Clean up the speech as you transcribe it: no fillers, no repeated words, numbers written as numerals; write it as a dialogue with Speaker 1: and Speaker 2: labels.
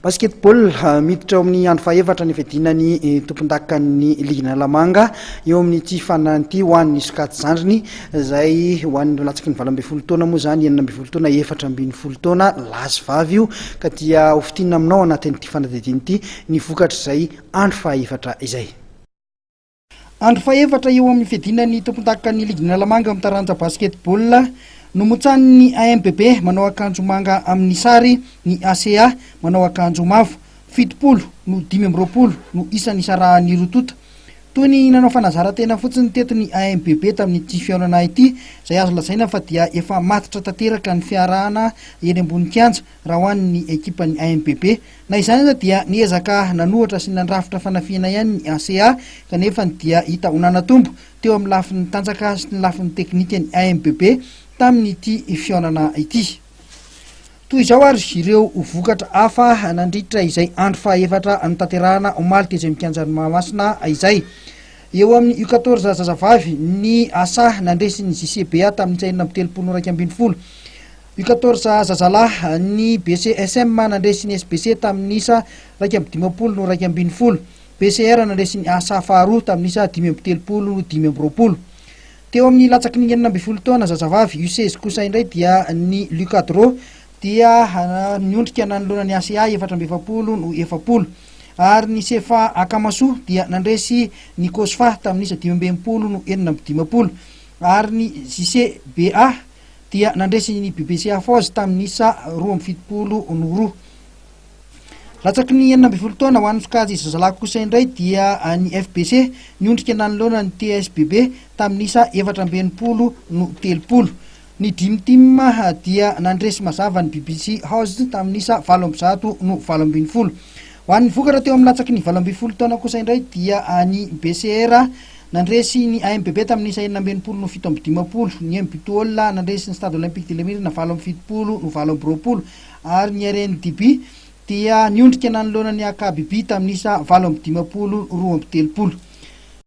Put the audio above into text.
Speaker 1: Basketball, miditra ao amin'ny andro fahefatra ny fiadiana ny tompondakan'ny ligin'Analamanga eo amin'ity fanana ity ho an'ny sokajy zandriny izay ho an'ny latsaky ny 18 taona moa izany, 16 taona, 14 taona, lahy sy vavy io, ka dia ho fintinina aminao anatin'ity fanadihadiana ity ny vokatr'izay andro fahefatra izay. Andro fahefatra eo amin'ny fiadiana ny tompondakan'ny ligin'Analamanga amin'ny taranja basketball. Nomotsanin'ny AMBB manao akanjo manga amin'ny sary ny ACA manao akanjo mavo. 70 no 25 no isa nisarahan'ny roa tonta. Toy ny nanao fanazaran-tena fotsiny teto ny AMBB tamin'ity fihaonana ity, izay azo lazaina fa dia efa matotra tanteraka ny fiarahana eny ambony kianja raha ho an'ny ekipan'ny AMBB. Na izany aza dia niezaka nanohatra sy nandrafitra fanafihana ihany ny ACA kanefa ny dia hita ho nanatombo teo amin'ny lafiny tanjaka sy ny lafiny teknika ny AMBB tamin'ity fihaonana ity. Toy izao ary ireo vokatra hafa nandritra izay andro fahaefatra notanterahana omaly tetsy amin'ny kianjan'i Mahamasina izay. Eo amin'ny U 14 zazavavy, ny asa nandresy ny JCBA tamin'ny isa 36 no 11. U 14 zazalahy, ny BCSM nandresy ny SBC tamin'ny isa 51 no 11. BCR nandresy ny asa faharoa tamin'ny isa 35 no 25. Teo amin'ny latsaky ny 16 taona zazavavy, U 16 kosa indray dia ny Lucadro dia niondrika nanoloana ny ACA 44 no 40. Ary ny Sefa Akamasoa dia nandresy ny Cosfa tamin'ny isa 65 no 56. Ary ny JCBA dia nandresy ny BBC Afoz tamin'ny isa 72 no 2. Latsaky ny 16 taona ho an'ny sokajy zazalahy kosa indray dia ny FBC niondrika nanoloana ny TSBB tamin'ny isa 64 no 30. Ny Dream Team dia nandresy mazava ny BBC House tamin'ny isa 108 no 18. Ho an'ny vokatra teo amin'ny latsaky ny 18 taona kosa indray dia ny BCR Nandresy ny AMBB tamin'ny isa 66 no 57, ny MBTOL nandresy ny Stade Olympique de l'Emirina 78 no 28 ary ny RNDB dia niondrika nanoloana ny AKBB tamin'ny isa 58 32.